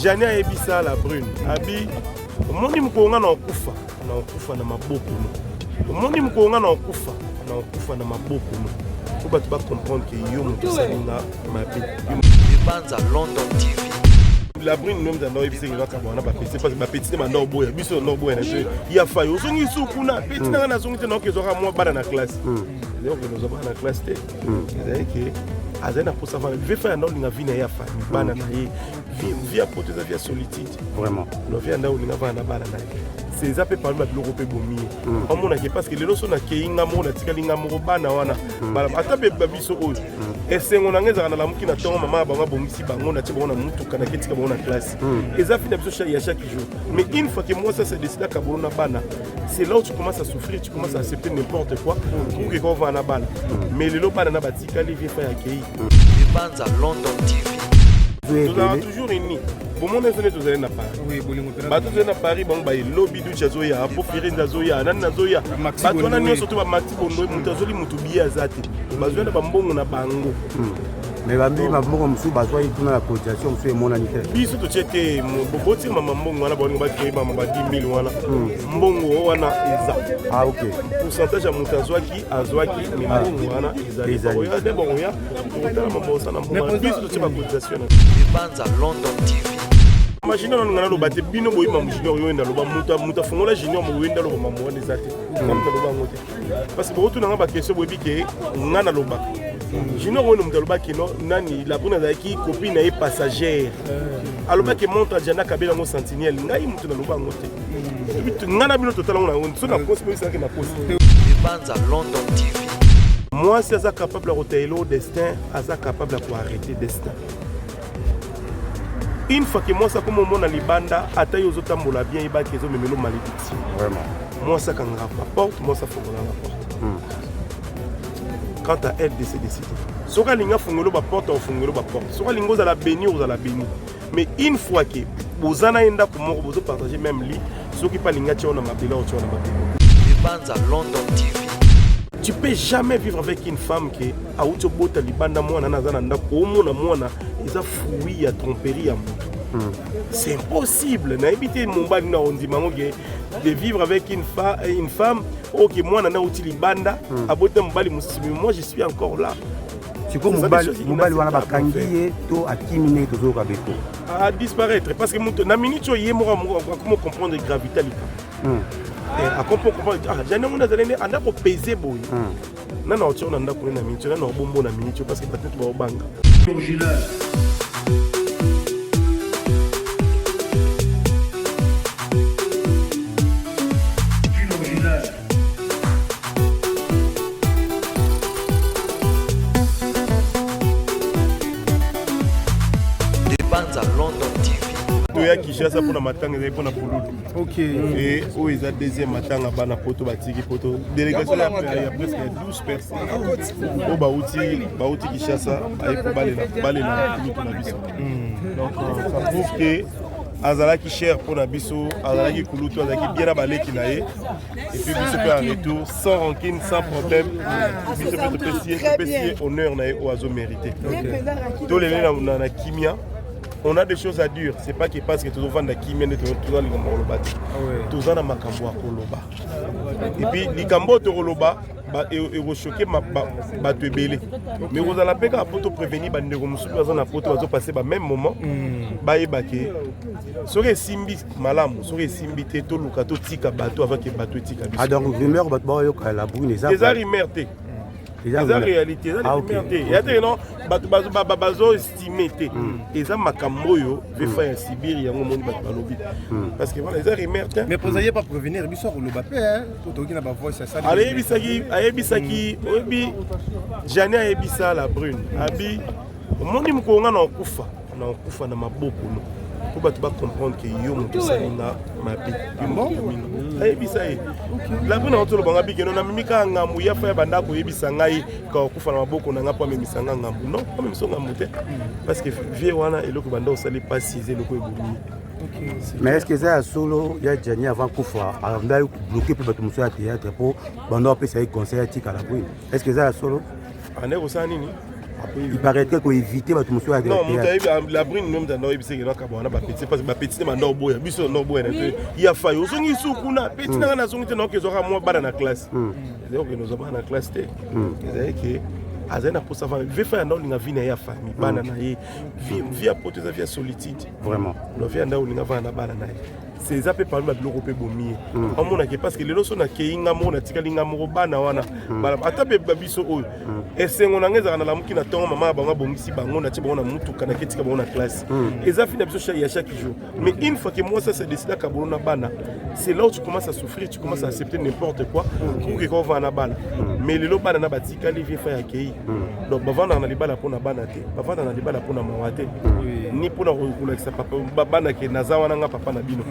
Jani ayebisa la brune abi omoni mokolo nga na okufa na okufa na maboko no omoni mokolo nga na okufa na okufa na maboko no mpo bato bacomprendre ke yo moto osali nga mabe. Ebanza London TV. La brune no mzanda oyebisa ke kaka bwana bapeti parce bapeti te banda oboya biso banda oboya na biso ya fai ozongi su kuna peti nanga nazongi te naoke ezwaka mwa bana na classe ezali okende ozwa bana na classe te ezali ke azali na mposa vana vie fai anda olinga vie na ye ya famille bana na ye vie ya poto eza vie ya solitude vraiment no vie anda olinga vana na bana na ye eza mpe parmi babiloko mpe bomi ye omonake parce que lelo so nakei nga moko natikali nga moko bana wana ata mpe babiso oyo esengo na ngai ezalaka nalamuki na ntongo mama ya bango abongisi bango natie bango na motuka naketika bango na classe eza fi na biso ya chaque jour. Mais une fois que moi ça se décide akabolo na bana, c'est là où tu commences à souffrir, tu commences à accepter n'importe quoi pour que kovana na bana. Mais lelo bana na batikali vie fa ya kei. Ebanza London TV. Tozalaka toujours uni. Bomona biso nde tozali na Paris, bato tozali na Paris, bango bayelobi duci azoya po Firenze azoya nani nazoya bato wana nyonso to bamati bondo moto azoli moto biye aza te bazwa na bambongo na bango. Mais bambi bambongo mosusu bazwaki kuna na cotisation mosusu emonani te. Biso totie te botika mama mbongo wana balingo bacreye mama ba 10 000 wana mbongo wana eza ah ok pourcentage ya moto azwaki azwaki, mais mbongo wana ezali bakoya nde bakoya tokotala mama osala mbongo. Biso totie bacotisation na Ebanza London TV. Ma junior nanu nga naloba te. Bino boyima mo junior oyo naloba moto afongola junior mo oyo naloba mambo wana eza te. Nga moto aloba yango te parce que bokotuna nga baquestion boyebi ke nga nalobaka junior oyo moto alobaki no nani Labrune azalaki copine na ye passagère alobaki montre ajanda kabela yango sentinelle. Ngai moto naloba yango te. Nga na bino totala ngo na so nakosi boyisaki nakosi. Ebanza London TV. Mwasi aza capable ya kotayela destin, aza capable ya koarrêter destin. Une fois ke mwasi akoma omona libanda, ata yo ozotambola bien, yebaki ezomemelo malédiction. Vraiment. Mwasi akangaka baporte, mwasi afongolaka porte quant à elle de se décider. Soki alingi afongelo baporte, afongelo baporte. Soki alingi ozala béni, ozala béni. Mais une fois ke boza na ye ndako moko, bozopartage même lit, soki mpe alingi atia yo na mabele, otia yo na mabele. Ebanza London TV. Tu peux jamais vivre avec une femme ke awuti obota libanda mwana na aza na ndako omona mwana eza fruit ya tromperie ya moto. C'est impossible. Nayebi te mobali na ondima yango ke de vivre avec une femme oyo ke mwana na awuti libanda abota mobali mosusu, mais moi je suis encore là. Sikoyo mobali wana bakangi ye to akimi ndenge tozoyoka beko? À disparaître parce que moto na minute oyo ye moko akoma comprendre gravité likambo, akoma comprendre ah jani yango nazali nde anda kopese boye nana otia na ndako na minute nana obombo na minute parce que bato nyonso baobanga. Original. Original. Ebanza London TV. Toya Kinshasa mpona matanga ezali mpona pululu e oyo eza deuxième matanga. Bana poto batiki poto délégation ya presque 12 personnes oyo bauti Kinshasa baye mpo balela kulutu na biso. Donc ça prouve que azalaki cher mpona biso, azalaki kulutu, azalaki bien na baleki na ye. Et puis biso mpe en retour, sans rancune, sans problème, biso mpe topesi ye honneur na ye oyo azomérite. Tolele na kimia. On a des choses à dire. C'est pas que parce que tozovanda kimia nde toza likambo ya koloba te. Toza na makambo ya koloba et puis likambo oyo tokoloba ekochoquer bato ebele, mais kozala mpe kaka mpo toprévenir bandeko mosusu baza na poto bazopase bameme moment, bayeba ke soki esimbi malamu, soki esimbi te, toluka totika bato avant ke bato etika biso. Ah, donc rumeur bato baoyoka la brune eza Eza rumeur te, eza réalité, eza rumeur te. Ya te non, bato bazoestime te, eza makambo oyo vefa ya sibiri yango omoni bato balobi parce que voilà, eza rumeur te. Mais président ye pas prévenir biso akoloba mpe po tokoki na bavoice asali. Ayebisaki, ayebisaki, oyebi Jani ayebisa la brune abi omoni mokolo nga na okufa na okufa na maboko no mpo bato bacomprendre ke yo moto osali nga mabe, yo moto ominga. Ayebisa ye la brune aotoloba nga bikeno namemi kaka ngambu ya fa ya banda koyebisa ngai ka okufa na maboko na nga mpo amemisa nga ngambu. Non, amemisa ngambu te parce que vie wana eloko banda osali mpasi eza eloko ebomi. Mais est ce que eza ya solo ya Jani avant kufa anda bloqué mpe bato mosusu ya théâtre mpo banda bapesa ye conseil atikala brune? Est ce que eza ya solo? Ande kosala nini? Il paraîtrait koéviter bato mosusu ya Non, moto ayebi Labrine no, moto anda oyebisa eke nakaba wana bapetits, parce que bapetits nde banda oboya biso, nda oboya na te. Ya fai ozongi su kuna, petit nanga nazongi te, naoke ezwaka mwa bana na classe, ezali kokende ozwa bana na classe te. Ezali ke azali na posa vana ve fai, anda olinga vie na ye ya famille, bana na ye. Vie ya poto eza vie ya solitude. Vraiment. No vie anda olinga vana na bana na ye, c'est eza mpe parmi babiloko mpe bomi ye omonake, parce que lelo so nakei nga moko, natikali nga moko, bana wana ata mpe babiso oyo esengo na ngai ezalaka nalamuki na ntongo, mama ya bango abongisi bango, natie bango na mutuka, naketika bango na classe. Eza vie na biso ya chaque jour. Mais une fois que moi ça se décide akabolo na bana, c'est là où tu commences à souffrir, tu commences à accepter n'importe quoi pour que kovanda na bana. Mais lelo bana na batikali, vie fa yakei. Donc bavandaka na libala mpona bana te, bavandaka na libala mpona mawa te, ni mpona kolakisa papa bana ke naza wana, nga papa na bino.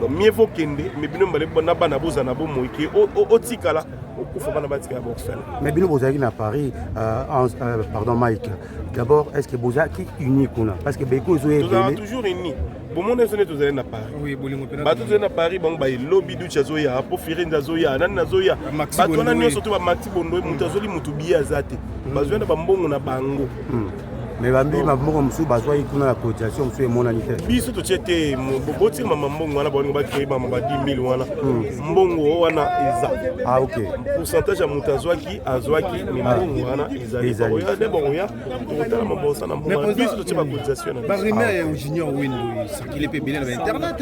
Donc mieux vaut kende, mais bino mbale na bana bozala na bomoi ke otikala okufa, bana batikala baorphelin. Mais bino bozalaki na Paris, pardon Mike, d'abord, est ce que bozalaki uni kuna? Parce que beko ezoya Tozalaka ebele. Toujours uni. Bomona biso nde tozali na Paris. Oui, bolingo mpena. Bato tozali na Paris, bango baelobi duci azoya po Firenze azoya, nani nazoya. Maxi Bato wana Bondoe. nyonso to bamaxi Bondoe, moto azoli motu biye aza te, bazwi na bambongo na bango. Mais bambi bambongo mosusu bazwaki kuna na cotisation mosusu emonani te. Biso totie te, botika mama mbongo wana, balingo bacréer mama ba 10 000 wana, mbongo wana eza Ah ok. pourcentage ya moto azwaki, azwaki, mais mbongo wana ezali. Ezali. Bakoya nde bakoya, tokotala mabosa na mbongo wana. Biso totie bacotisation na biso. Barumeur ya Junior Wendo circule mpe ebele na bainternet.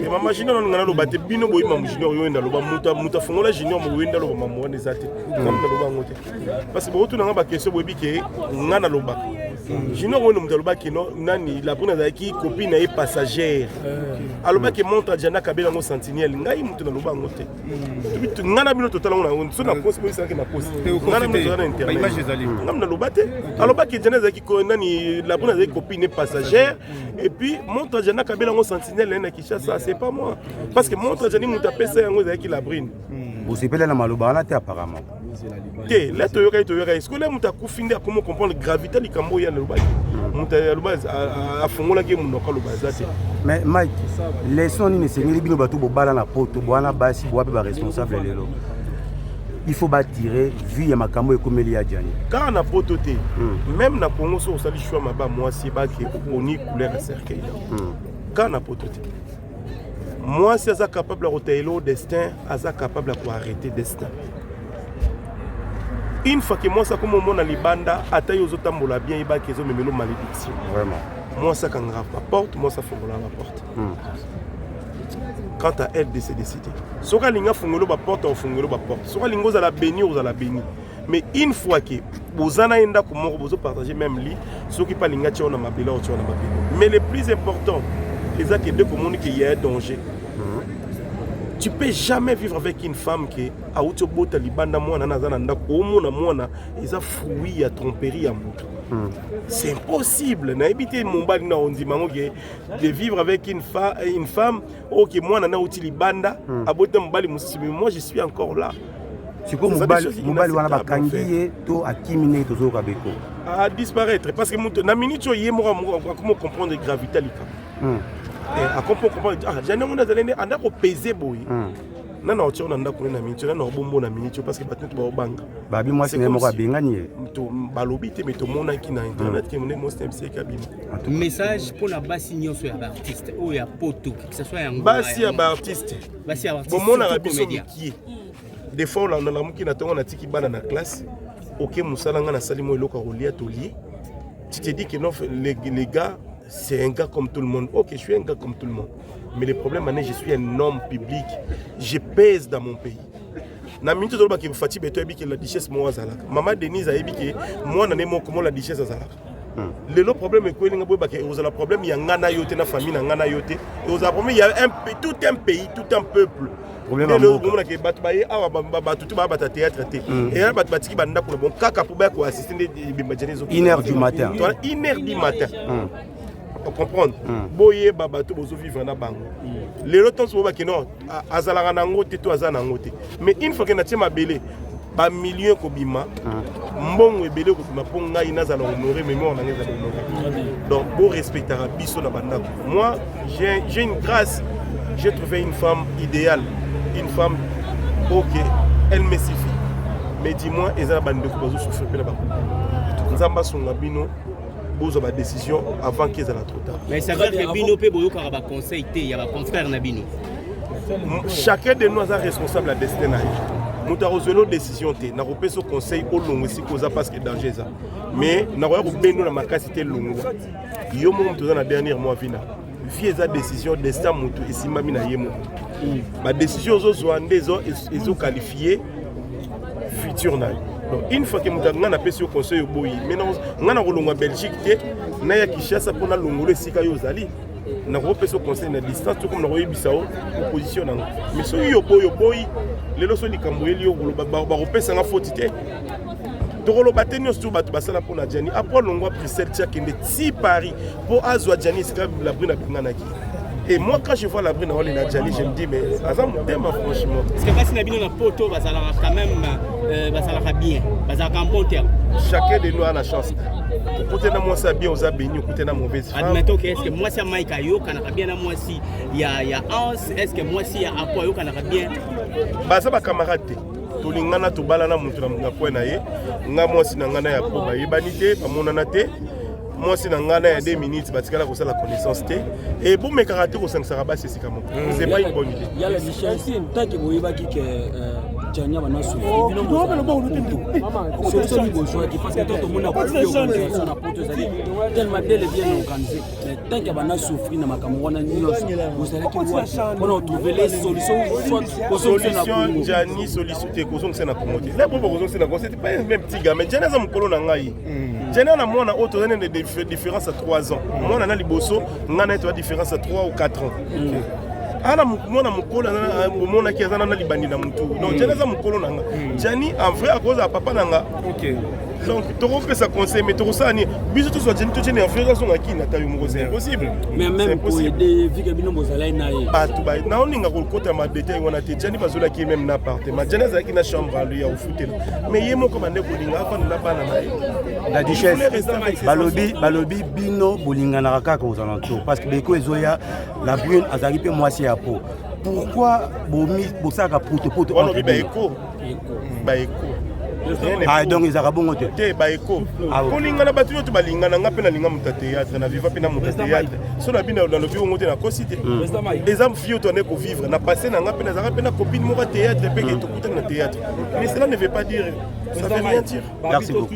E mama Junior nanu nga naloba te, bino boyima Junior oyo naloba, moto afongola Junior moyenda aloba mama wana eza te, ngambi naloba yango te, parce que bokotuna nga baquestion, boyebi ke nga nalobaka Junior oyo moto alobaki no nani Labrune azalaki copine na ye passagère, alobaki montre ajanda kabela yango sentinelle. Ngai moto naloba yango te. Ngai na bino totala ngo nango so nakosi, boyebisanaki nakosi. Ngai na bino toza na internet. Baimage ezali. Ngai naloba te, alobaki jana azalaki nani, Labrune azalaki copine passagère, et puis montre ajanda kabela yango sentinelle na Kinshasa. C'est pas moi, parce que montre ajani moto apesa yango ezalaki Labrune. Bosepela na maloba wana te apparemment. Te, le toyokaki, toyokaki sikoyo le moto akufi nde akomi comprendre gravité likambo oyo alobaki. Moto aloba, afungolaki ye monoko, aloba aza te. Mais Mike, leçon nini esengeli bino bato bobala na poto, bwana basi boa mpe baresponsable lelo, il faut batirer vie ya makambo ekomeli ya Jani? Kaka na poto te, même na Congo, so osali choix mabe ya mwasi, ebaki oponi couleur ya cercueil. Kaka na poto te, mwasi aza capable ya kotayela o destin, aza capable ya koarrêter destin. Une fois ke mwasi akoma omona libanda, ata ye ozotambola bien, yebaki ezomemela malédiction. Vraiment. Mwasi akangaka baporte, mwasi afungolaka baporte. Quant à elle de se décider, soki alingi afungolo baporte, afungolo baporte. Soki alingi ozala béni, ozala béni. Mais une fois ke boza na ye ndako moko, bozopartage même lit, soki mpe alingi atia yo na mabele, otia yo na mabele. Mais le plus important eza ke nde komoni ke ya danger, tu peux jamais vivre avec une femme ke awuti obota libanda, mwana na aza na ndako, omona mwana eza fruit ya tromperie ya moto. C'est impossible. Nayebi te mobali na ondima yango ke de vivre avec une femme oyo ke mwana na auti libanda, abota mobali mosusu, mais moi je suis encore là. Sikoyo mobali wana bakangi ye to akimi ndenge tozoyoka beko? À disparaître, parce que moto na minute oyo ye moko akoma comprendre gravité likambo, akoma comprendre: ah, jani yango nazali nde anda kopese boye, nana otia na ndako na minute, nana obombo na minute, parce que bato neti baobanga. Babi mwasi na ye moko abengani ye. Balobi te, mais tomonaki na internet ke nde mwasi na biso eki abima. Message mpona basi nyonso ya baartiste oyo ya poto, que ce soit yango. Basi ya baartiste. Basi ya baartiste. Bomonaka biso mikie. Des fois olanda, namuki na ntongo, natiki bana na classe, oke mosala, nga nasali mo eloko ya kolia, tolie. Tu te dis que non, les gars, c'est un gars comme tout le monde. Ok, je suis un gars comme tout le monde, mais le problème ane, je suis un homme public, je pèse dans mon pays. Na minute tolobaki Fati Beto ayebi ke la duchesse moko azalaka, mama Denise ayebi ke mwana ne moko mo la duchesse azalaka. Lelo problème ekweli nga, boyebaka ekozala problème ya nga na yo te, na famille na nga na yo te, ekozala problème ya tout un pays, tout un peuple. Omonake bato baye awa, bato te baya bato ya théâtre te, eya bato batiki bandako na bon kaka mpo baya koassiste nde ebemba jane. 1 heure du matin. 1 heure du matin, comprendre. Boyeba bato bozovivre na bango lelo, ntanso boyebaki non azalaka nango te to aza nango te. Mais une fois ke natie mabele, bamillion ekobima, mbongo ebele ekobima mpo ngai nazala honoré, mémoire na ngai ezala honoré. Donc borespectaka biso na bandako. Moi, j'ai une grâce, j'ai trouvé une femme idéale, une femme, ok, elle me suffit. Mais dis-moi, eza na bandeko bazosouffrir mpe na bango. Nzambe asunga bino, bozwa badécision avant que ezala trop tard. Mais ça veut dire que bino mpe boyokaka baconseil te ya baconfrère na bino? Chacun de nous aza responsable ya destin na ye. Moto akozwela décision te. Nakopesa conseil, olongwa esika oza parce que danger eza, mais nakoya kobendo na makasi te. Longwa yo moko, moto oza na dernier mois vie na vie. Eza décision, destin moto esimbami na ye moko. Badécision ozozwa nde ezoqualifie futur na yo. Donc une fois que moto, ngai napesi yo conseil, oboyi, mais ngai nakolongwa Belgique te, naya Kinshasa mpo nalongola esika yo ozali. Nakopesa yo conseil na distance to comme nakoyebisa yo opposition nango, mais soki yo boyi, oboyi. Lelo so likambo oyeli yo koloba, bakopesanga foti te, tokoloba te. Nyonso to bato basala mpo na Jani apo alongwa Bruxelles ti akende ti Paris mpo azwa Jani esika Labrine abenganaki. Et moi, quand je vois Labrine aolela Jani, je me dis, mais aza motema, franchement. Parce que basi na bino na poto bazalaka quand même bazalaka bien, bazalaka en bon terme? Chacun de nous a la chance. Okutena mwasi ya bien, oza béni. Okutena mauvaise femme. Admettons que, est ce que mwasi ya Mike ayokanaka bien na mwasi ya Hans? Est ce que mwasi ya Apo ayokanaka bien? Baza bacamarade te. Tolingana, tobalana, moto na point na ye. Nga mwasi na ngai na ya po bayebani te, bamonana te. Mwasi na ngai na ya 2 minutes batikala kosala connaissance te. E bomekaka te kosangisaka basi esika moko, c'est pas une bonne idée. Yala Duchesse, tant que boyebaki ke Jani bana souffrir, bino bozala solution nini bozwaki? Parce que to tomona organisation na poto ezali tellement bel et bien organisé, mais tant que bana souffrir na makambo wana nyonso, bozalaki wapi mpona kotrouver les solutions, soit kozongisa na Solution, Jani, solution te, kozongisa na Kongo te. La po kozongisa na Kongo, c'était pas un même petit gars, mais Jani aza mokolo na ngai. Jani ana mwana oyo toza nene différence ya 3 ans. Mwana na liboso, ngai na ye toza différence ya 3 ou 4 ans. Ana mwana mokolo omonaki aza nana libandi na motu. Donc Jani aza mokolo na nga. Jani en vrai akozala papa na nga. Donc tokopesa conseil, mais tokosala nini? Biso tozwa Jani, totieni en vrai, azonga kini ata yo moko, c'est impossible. Mais même koaider, vu que bino bozalaki na ye. Bato naoninga kokota madétail wana te. Jani bazolaki ye même na appartement. Jani azalaki na chambre ya kofutela, mais ye moko bande kolinga afanda na bana na ye. La Duchesse, balobi bino bolinganaka kaka aux alentours, parce que beko ezoya, la Brune azalaki mpe mwasi ya po. Pourquoi bomi bosalaka poto-poto? Wana obi baeko baeko. Ah, donc ezalaka bongo te? Te, baeko kolingana, bato nyonso balingana. Nga mpe nalinga moto ya théâtre, na viva mpe na moto ya théâtre. So na bino nalobi bongo te, nakosi te. Eza vie oyo tone kovivre na passé na nga mpe nazalaka mpe na copine moko ya théâtre mpe ke tokutani na théâtre, mais cela ne veut pas dire, ça veut rien dire. Merci beaucoup.